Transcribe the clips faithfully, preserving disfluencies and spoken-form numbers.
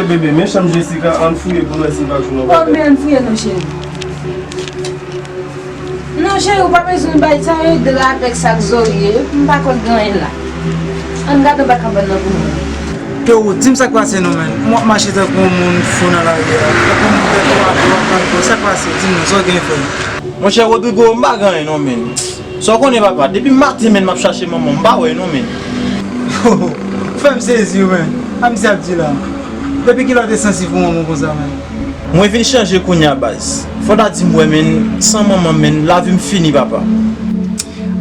Bebe, men chanm Jessica, ann fouye pou n wè si n pa jwenn yon bagay. Oh, men ann fouye non, cheri. Non, cheri, ou pa bezwen bay sa yo dra avèk sa k zorye. M pa kwè gen anyen la. Ann gade anba kabann nan pou mwen. Yo, di m sa k pase non, men. M ap mache tankou yon moun fou nan lari a. Tankou yon moun tèt mare, w ap pran kò. Sa k pase? Di m non, sa w gen fè m. Monchè Rodrigo, m pa gen anyen non, men. Sa w konnen, papa, depi maten, men, m ap chache manman m, m pa wè l non, men. Ou fè m sezi, men. A misye ap di la. Depi kilè w te sansib pou manman w konsa, men? Mwen vin chanje kounye a, baz. Fò w ta di m, wè, men, san manman m, men, lavi m fini, papa.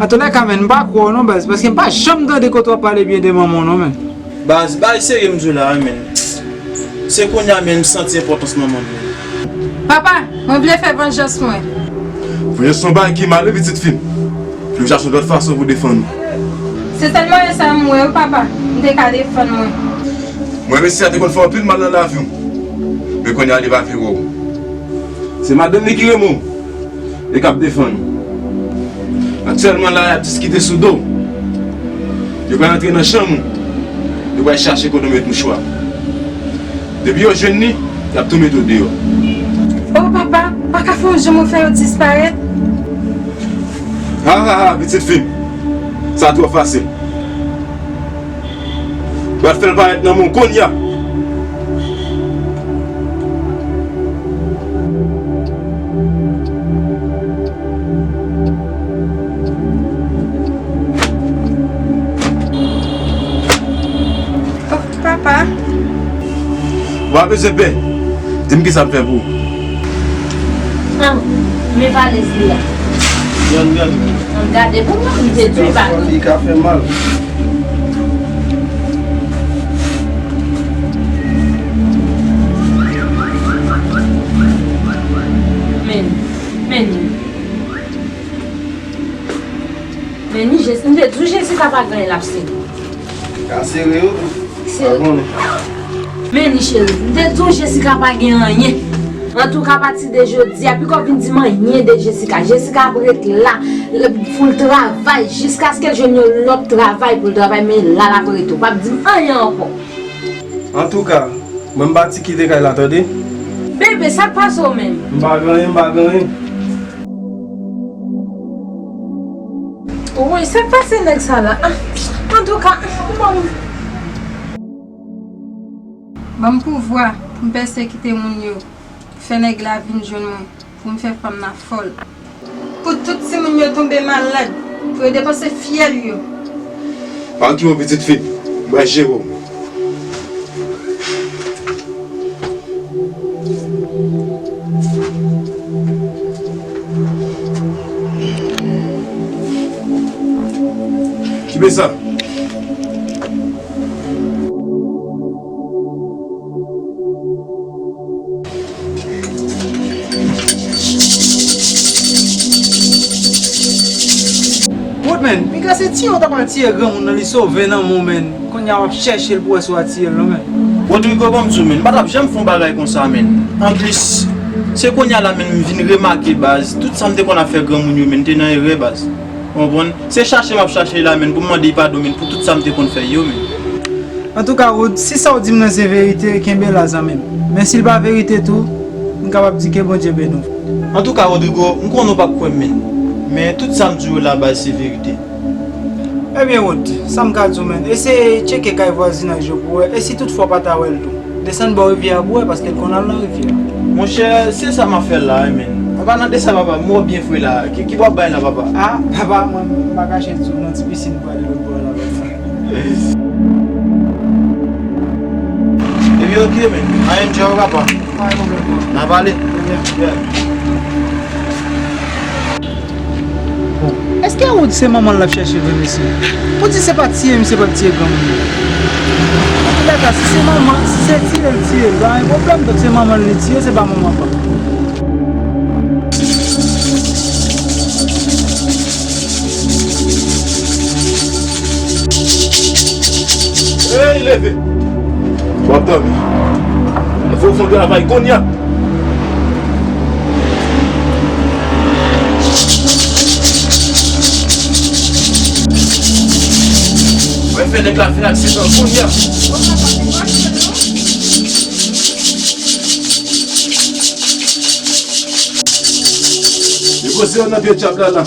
Antouka, men, m pa kwè w non, baz, paske m pa janm tande kote w ap pale byen de manman w non, men. Baz, bagay serye m di w la, wi, men. Se kounye a, men, m santi enpòtans manman m, men. Papa, mwen vle fè vanjans mwen. Vanjans se yon bagay ki mal, wi, pitit fi m. Fò w chache yon lòt fason pou w defann ou. Se sèl mwayen sa a m wè, wi, papa. M te ka defann mwen. Mwen, mesye a te konn fè anpil mal nan lavi w. Men kounye a, li pa vle wè w. Se madanm li ki renmen w e k ap defann ou. Aktyèlman la, y ap diskite sou do w. Yo pral antre nan chanm ou. Yo pral chache kote w met mouchwa. Depi yo jwenn li, y ap tou mete w deyò. O papa, pa ka fè yon jan mwen fè yo disparèt. Ha, ha, ha, pitit fi m. Sa twò fasil. Pral fè l parèt nan men w kounye a. Oh, papa. W pa bezwen pè. Di m kisa m fè pou ou. An, men valèz li a. Ann gade. Ann gade pou mwen, m te di w pa. Li ka fè mal. Men, men. Men ni Jesi, m te di w Jessica pa gen anyen l ap sere. Ka sere yo tou. Se pa konnen. Men ni cheri, m te di w Jessica pa gen anyen. Antouka, apati de jodi a, piko w vin di m anyen de Jessica. Jessica ap ret la, l ap foul travay, jiskaske l jwenn yon lòt travay pou l travay, men la l ap rete. W p ap di m anyen ankò. Antouka, mwen m pati kite kay la, tande? Bebe, sa k pase w menm? M pa gen anyen, m pa gen anyen. Woy, sa k pase nèg sa la? Ah, antouka, ban m, ban m pouvwa pou m pèsekite moun yo, fè nèg la vin jwenn mwen, pou m fè fanm nan fòl. Pou tout timoun yo tonbe malad, pou yo depanse fyèl yo. Pa okipe w, pitit fi m, m pral jere w. Kibe sa. Woodman, piga se tiye w ta pral tiye granmoun nan, li sove nan men w, men. Kounye a w ap chèche l pou wè si w a tiye l non, men. Rodrigo, ban m di w, men, m pa t ap janm fè yon bagay konsa, men. Anplis, se kounye a la, men, m vin remake, baz, tout sa m te konn ap fè granmoun yo, men, te nan erè, baz. Ou konprann? Se chache m ap chache la, men, pou m mande padon, men, pou tout sa m te konn fè yo, men. Antouka, Wood, si sa w di m nan se verite, kenbe la, zanmi m. Men si l pa verite tou, m kapab di ke Bondye beni w. Antouka, Rodrigo, m konnen w p ap kwè m, men, men tout sa m di w la, baz, se verite. Ebyen, Wood, sa m ka di w, men, eseye tcheke kay vwazinaj yo pou w wè, e si toutfwa w pa ta wè l tou? Desann bò rivyè a pou w wè, paske l konn al nan rivyè a. Monchè, se sa m ap fè la, wi, men. Papa, nan de sa, papa, m wè w byen fre la. Ki, ki w ap bay la, papa? A, papa, mwen, m pa kache di w, nan ti pisin m prale lòt bò la, papa. Ebyen, oke, men. I enjoy, papa. Pa gen pwoblèm, papa. N a pale. Ebyen. Yeah. Bon, èske Wood se manman l l ap chèche vre, mesye? Pou di se pa tiye misye pral tiye granmoun nan? Antoulèka, si se manman, si se tiye l tiye, pa gen pwoblèm, donk se manman l li tiye, se pa manman pa. Ey, leve! W ap dòmi. Fò w fè yon travay kounye a. Mwen fè nèg la fè aksidan kounye a. Bon, papa, se pa fè non. Poze yo nan pye dyab la la.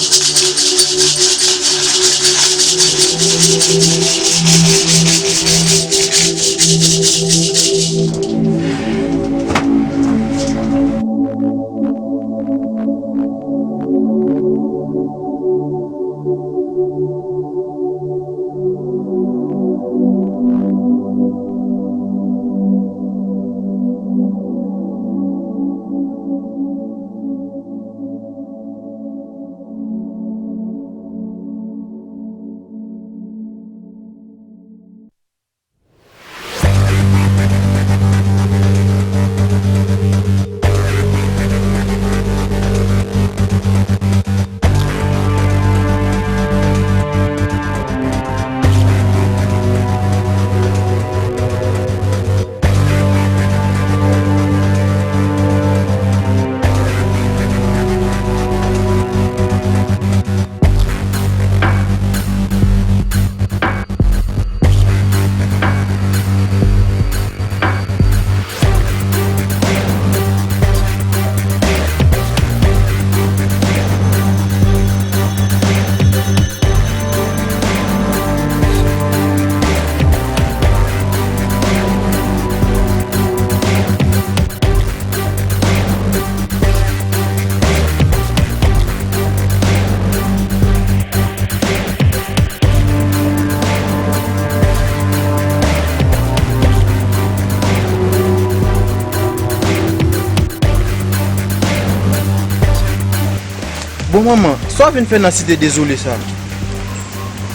Bon manman, sa w vin fè nan site dezole sa?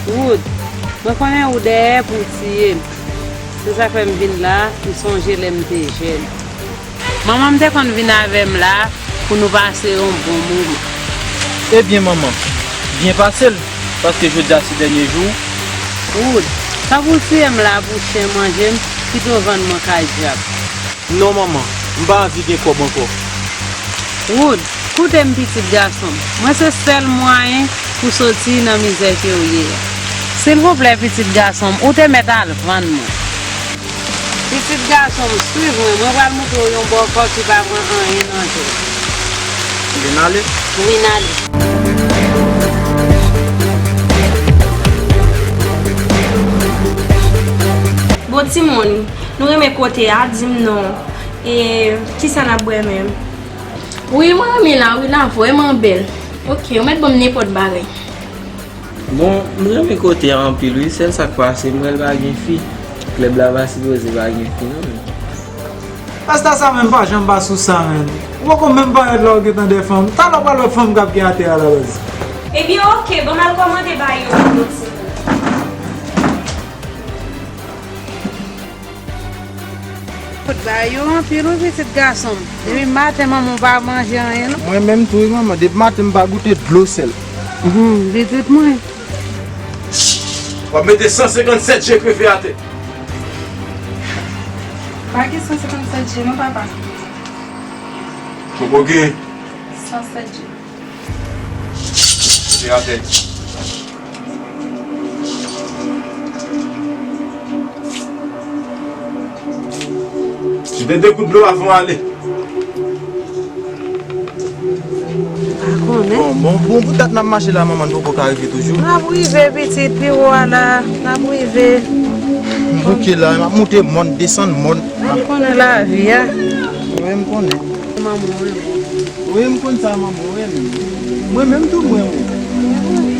Wood, mwen konnen ou dèyè pou w tiye m. Se sa k fè m vin la, m sonje lè m te jèn. Manman m te konn vin avè m la pou nou pase yon bon moman. Ebyen manman, byen pase l, paske jodi a se dènye jou w. Wood, sa pou w tiye m la pou chen manje m, pito vann mwen kay dyab. Non manman, m pa anvi gen kòb ankò. Wood, koute m pitit gason m. Mwen se sèl mwayen pou soti nan mizè ke w ye a. Silvouplè pitit gason m, ou te mèt al vann mwen. Pitit gason m, swiv mwen, mwen pral moutre w yon bòkò ki pa pran anyen nan je l. Vin ale. Vin ale. Bon timoun, nou renmen kote a, di m non. E kisa n ap bwè menm? Wi, mwen renmen la, wi, la vrèman bèl. Ok, ou mèt ban m nenpòt bagay. Bon, m renmen kote a anpil wi, sèl sa k pase m wè l pa gen fi. Klèb la pa sipoze pa gen fi non menm. Pasta sa menm pa janm pa sou sa menm. Ou poko menm parèt la ou gentan dè fanm. Talè w pral wè fanm k ap gen atè a la baz. Ebyen ok, ban m al kòmande ba yo pou nou timoun. Fout bagay yo anpil wi pitit gason m. Depi maten manman w pa manje anyen non. Mwen menm tou wi manman, depi maten m pa goute dlo sèl. Humm, pitit mwen. W ap mete san senkannsèt je krefe atè. Pa gen san senkannsèt je non papa. Poko gen. San sèt je. Mete atè. Jete de kout dlo avan w ale. Pa konnen. Bon, bon, bon, pou dat n ap mache la, manman, nou poko ka rive toujou. N ap rive, pitit, pi wo a la, n ap rive. M bouke la, m ap monte mòn, desann mòn. Pa konnen lavi a. Wi, m konnen. Manman w. Wi, m konn sa, manman, wi. Mwen menm tou, mwen, wi. Wi.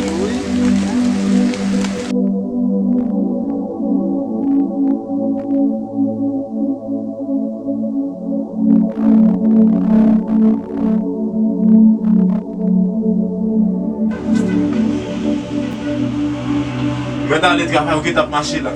Mèt ale travay, ou gentan ap mache la.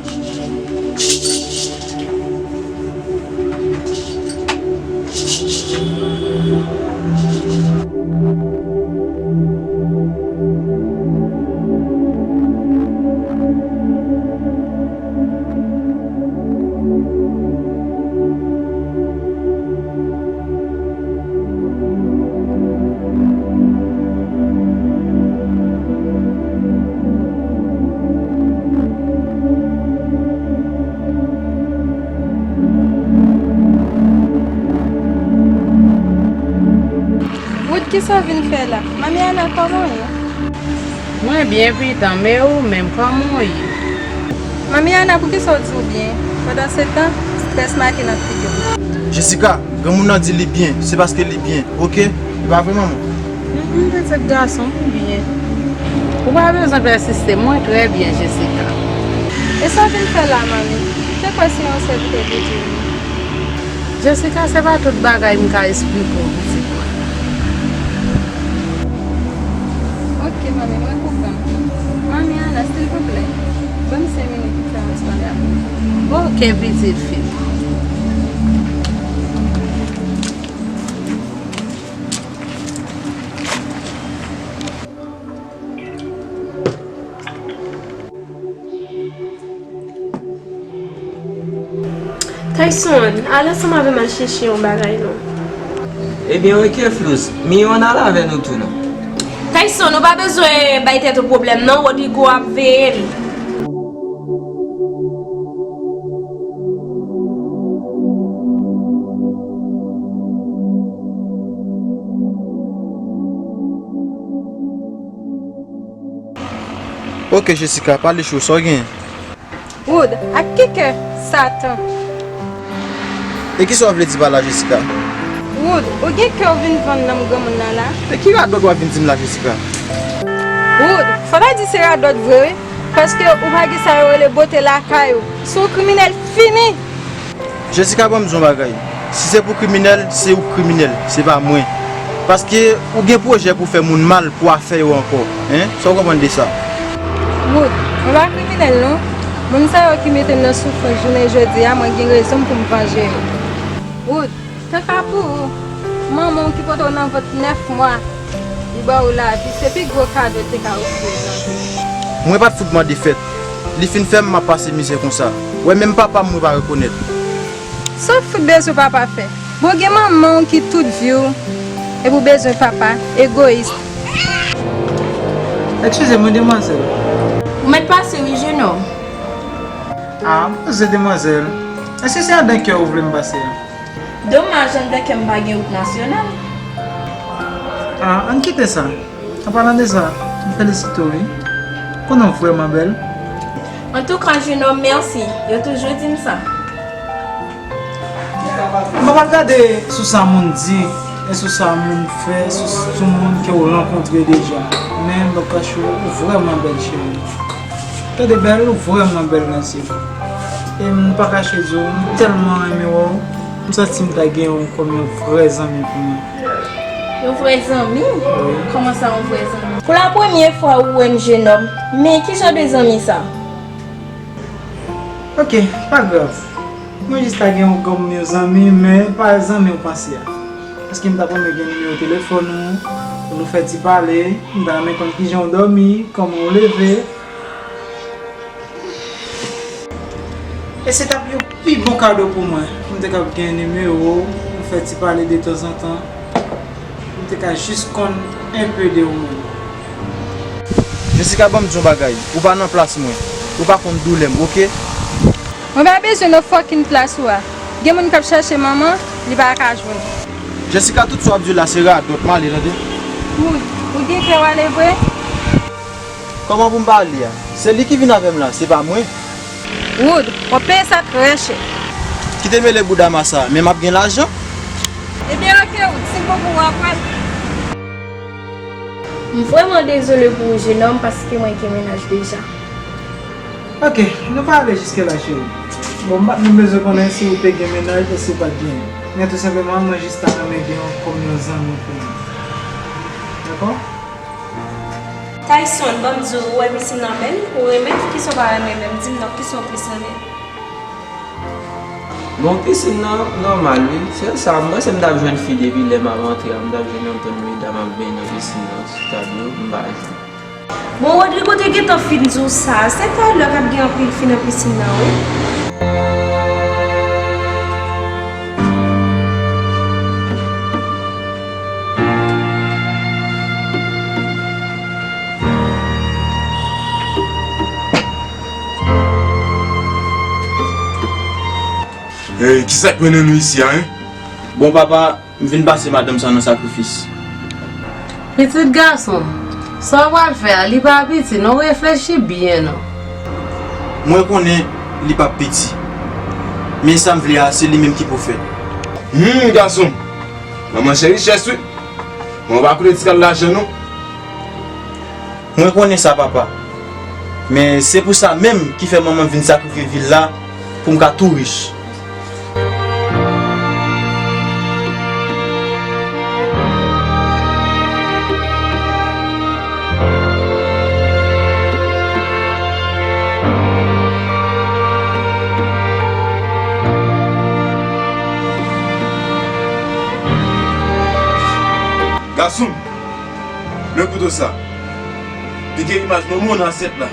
Kisa w vin fè la? Manmi Ana, kòman w ye? Mwen byen, pitan, men ou menm, kòman w ye? Manmi Ana, poukisa w di w byen? Pandansetan, estrès make nan figi w. Jessica, granmoun nan di li byen, se paske li byen, oke? Li pa vre, manman? Mm, mm, pitit gason, m byen. Ou pa bezwen pèsiste, mwen trè byen, Jessica. E sa w vin fè la, manmi? M te kwè se yon sèvitè de Dye w ye. Jessica, se pa tout bagay m ka esplike w, pitit mwen. Oke, manmi, mwen konprann. Manmi Ana, silvouplè, ban m senk minit pou m fè yon ti pale avè w. Oke, pitit fi m. Tyson, al ansanm avè m al chèche yon bagay non. Ebyen, oke, Flouz. Miron al avè nou tou non. Tyson, ou pa bezwen bay tèt ou pwoblèm non, Rodrigo ap veye l. Oke, Jessica, pale cho, sa w genyen? Wood, ak ki kè Satan? E kisa w vle di pa la, Jessica? Wood, ou gen kè w vin vann nanm granmoun nan la? E ki radòt w ap vin di m la, Jessica? Wood, fò ta di se radòt vre wi, paske ou pa gen sa yo rele bote lakay ou. Se yon kriminèl fini! Jessica, ban m di w yon bagay. Si se pou kriminèl, se ou k kriminèl, se pa mwen. Paske ou gen pwojè pou fè moun mal pou afè yo ankò. Hein? Sa w konprann de sa? Wood, mwen pa kriminèl non. Moun sa yo ki mete m nan soufrans jounen jodi a, mwen gen rezon m pou m vanje yo. Wood, kaka pou ou. Manman w ki pote w nan vant nèf mwa, li ba w lavi, se pi gwo kado l te ka ofri w nan vi. Mwen pa t fout mande fèt. Li fin fè m m ap pase mizè konsa. Wè, menm papa m mwen pa rekonèt. Sa w fout bezwen papa fè? Bon, gen manman w ki tout vi w, epi w bezwen papa, egoyis. Eskize mwen, demwazèl. Ou mèt pase wi, jenòm. Ah, poze demwazèl. Èske se anndan kè w vle m pase a? Domaj, anndan kè m pa gen wout nasyonal. Ah, ann kite sa. An palan de sa, m felisite w wi. Konnen w vrèman bèl. Antouka, jenòm, mèsi. Yo toujou di m sa. M pa pral gade sou sa moun di, e sou sa moun fè, sou, sou moun ke w rankontre deja. Men m ap kache w, ou vrèman bèl, cheri. Tande bèl, ou vrèman bèl nan zye m. E m pa kache di w, m tèlman renmen wè w, m santi m ta gen w kòm yon vrè zanmi pou mwen. Yon vrè zanmi? Wi. Kòman sa, yon vrè zanmi? Pou la premye fwa ou wè m, jenòm, men ki jan de zanmi sa? Oke, pa grav. Mwen jis ta gen w kòm yon zanmi, men pa zanmi w panse a. Paske m ta renmen gen nimewo telefòn ou, pou nou fè ti pale, m ta renmen konn kijan w dòmi, kòman w leve. E se t ap yon pi bon kado pou mwen, pou m te kab gen nimewo w, pou m fè ti pale de tanzantan, pou m te ka jis konn enpe de ou menm. Jessica, ban m di yon bagay, ou pa nan plas mwen, ou pa konn doulè m, oke? Mwen pa bezwen nan fucking plas ou a. Gen moun k ap chache manman, li pa ka jwenn. Jessica, tout sa w ap di la se radòt, m ale, tande? Wood, ou gen kè w ale vre? Kòman pou m pa ale a? Se li ki vin avè m la, se pa mwen. Wood, w ap peye sa trè chè. Kite mele bouda m a sa, men m ap gen lajan. Ebyen, oke, Wood, si l bon pou ou, w ap pran l. M vrèman dezole pou ou, jenòm, paske mwen gen mennaj deja. Oke, nou pa ale jiske la, cheri. Bon, m pa t menm bezwen konnen si ou te gen mennaj e si ou pa t genyen. Men tou senpleman, mwen jis ta renmen gen w kòm yon zanmi pou mwen. Dakò? Tyson, ban m di w, ou wè pisin nan bèl? Ou renmen l? Kisa w pa renmen menm? Di m non, kisa w plis renmen? Bon, pisin nan nòmal wi. Sèl sa, m panse m t ap jwenn fi depi lè m ap antre a, m t ap jwenn yon bann medam ap benyen nan pisin nan, sou tab yo, m pa jwenn. Bon, Rodrigo te gentan fin di w sa, se talè k ap gen anpil fi nan pisin nan wi. Hey, kisa k mennen nou isi a, en? Bon, papa, m vin pase madanm sa nan sakrifis. Pitit gason, sa w pral fè a, li pa piti non, reflechi byen non. Mwen konnen li p ap piti, men sa m vle a, se li menm ki pou fèt. Humm, gason m, manman chè richès wi. Mwen pa koute ti kal lajan non. Mwen konnen sa, papa. Men se pou sa menm ki fè manman m vin sakrifye vil la pou m ka tou rich. Gason m, men kouto sa. Pike imaj manman w nan asyèt la.